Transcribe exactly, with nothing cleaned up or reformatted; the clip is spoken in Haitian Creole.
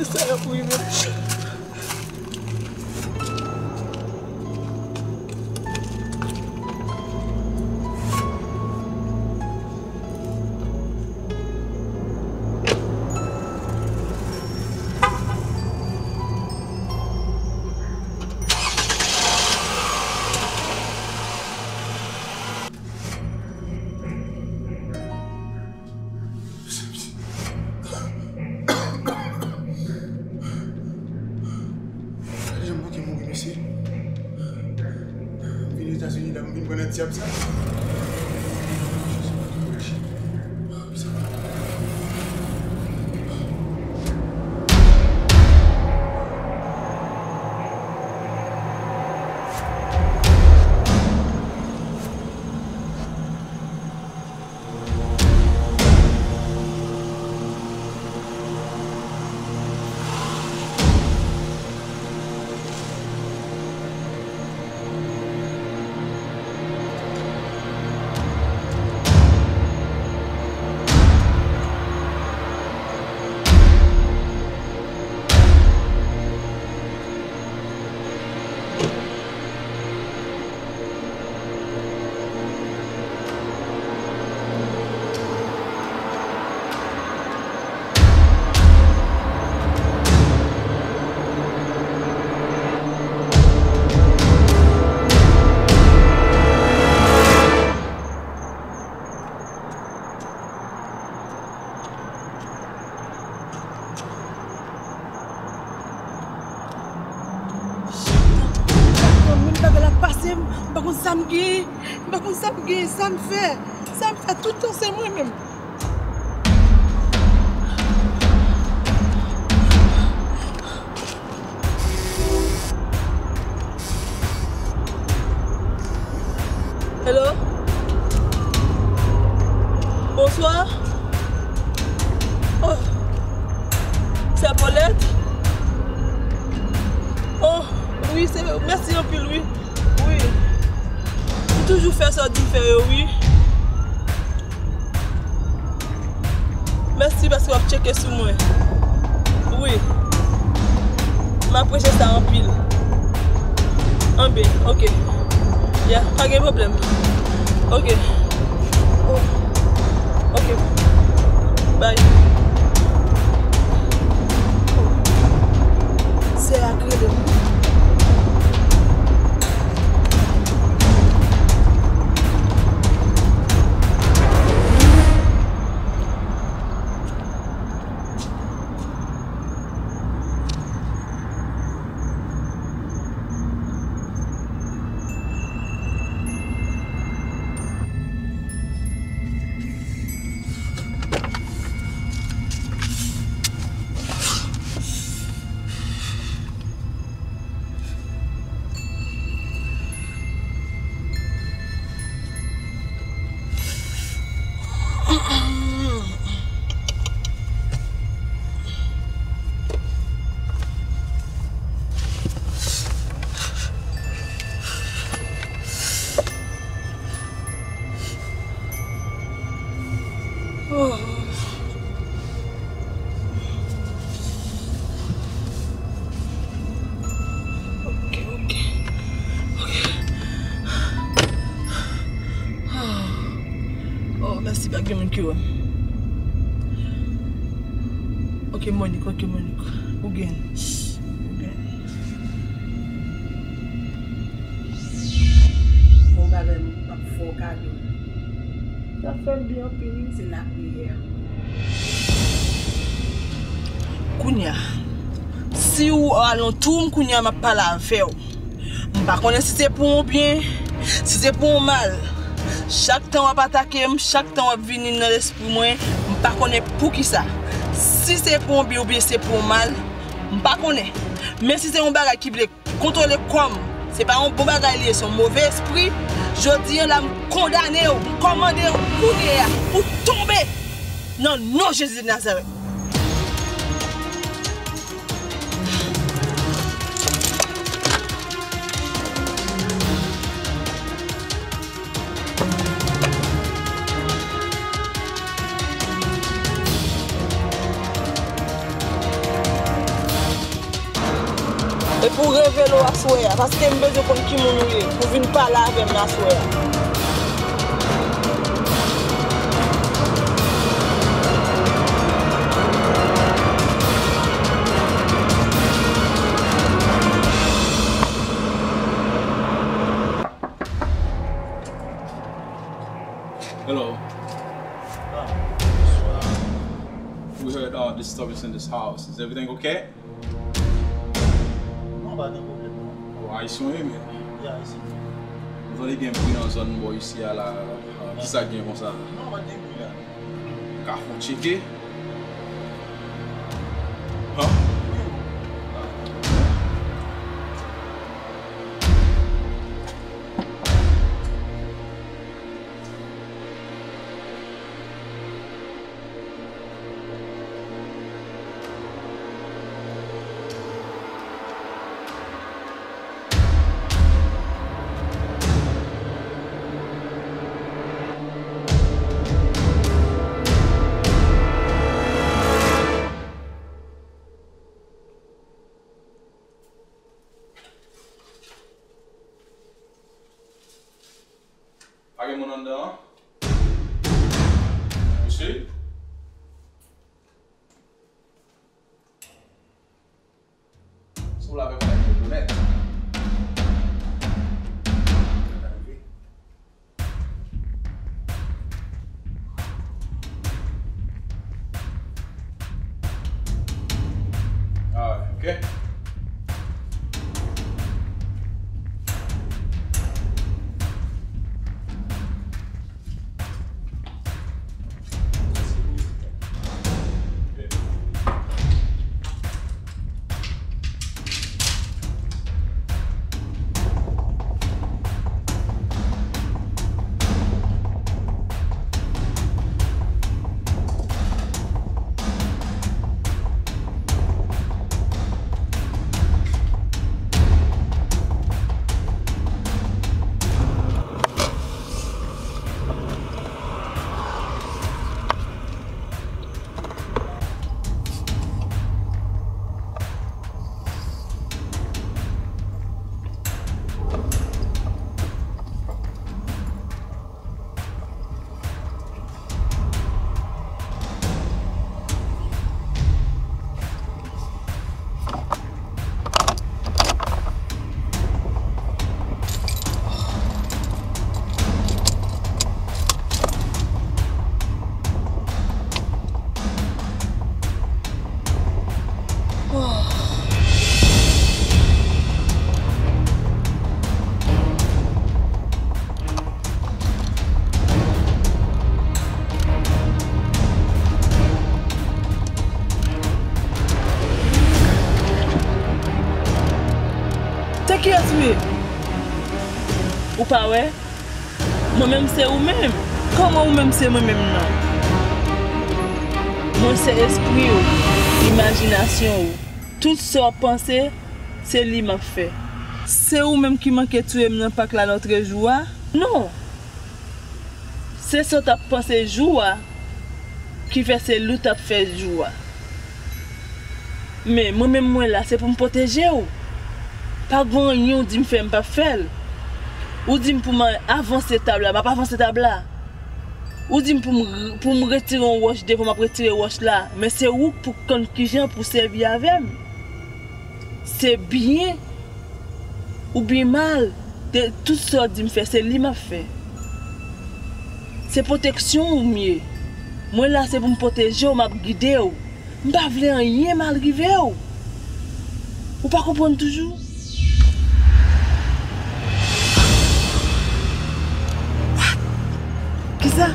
Sa y ap rive. Gade jan m manke mouri, mesye. M vin Etazini la, m vin pran nan dyab sa. Chak tan, chak tan, menm bagay la pase m, m pa konn sa m genyen, m pa konn sa m genyen, sa m fè, sa m fè, tout tan se mwen menm. Hello? Bonswa. Oh. Sè Paulette? Oh, wi, se, mèsi anpil, wi. Wi. Ou toujou fè sa w di fè yo, wi. Mèsi paske w ap tcheke sou mwen. Wi. M apresye sa anpil. Anben, oke. Ya, pa gen pwoblèm. Oke. Oh. Oke. Bye. Oh. Sè a k rele m. Oh. Ok, ok. Ok. Oh, mèsi, pa gen moun ki wè m. Ok, Monique, ok, Monique. Ou gen. Ou gen. Bon bagay, m ap fè w kado. Sa fè m byen anpil, wi. Se lapriyè. Kounye a, si w alantou m, kounye a m ap pale avè w. M pa konnen si se pou yon byen, si se pou yon mal. Chak tan w ap atake m, chak tan w ap vini nan lespri mwen, m pa konnen poukisa. Si se pou yon byen oubyen se pou yon mal, m pa konnen. Men si se yon bagay ki vle kontwole kò m, se pa yon bon bagay li ye, se yon move espri. Jodi a la, m kondane w, m kòmande w kounye a pou w tonbe nan non Jezi de Nazarèt. Epi w revele w aswè a, paske m bezwen konn ki moun ou ye, pou w vin pale avè m aswè a. Hello. We heard uh, disturbance in this house. Is everything okay? Non, pa gen pwoblèm non. Oh, Ayisyen w ye, men? Yeah, Ayisyen. M tande gen bri nan zòn bò isi a la. Kisa k gen konsa? Non, pa gen bri la. Ka fon tcheke? Huh? Pa gen moun anndan an? Mesye? Si w la avè m, pa gen pwoblèm. Alright, okay. Se kiyès ou ye? Ou pa wè? Mwen menm se ou menm. Kòman ou menm se mwen menm nan? Mwen se espri w, imajinasyon w. Tout sa w panse, se li m ap fè. Se ou menm ki manke touye m nan pak la lòtrejou a? Non. Se sa w t ap panse jou a ki fè se li w t ap fè jou a. Men mwen menm mwen la, se pou m pwoteje w. Pa gen anyen w di m fè m p ap fè l. Ou di m pou m avanse tab la, m ap avanse tab la. Ou di m pou m, pou m retire yon wòch devan, m ap retire wòch la. Men se ou k pou konn kijan pou sèvi avè m. Se byen oubyen mal, de tout sa w di m fè, se li m ap fè. Se pwoteksyon w m ye. Mwen la, se pou m pwoteje w, m ap gide w. M pa vle anyen mal rive w. Ou pa konprann toujou? What? Kisa?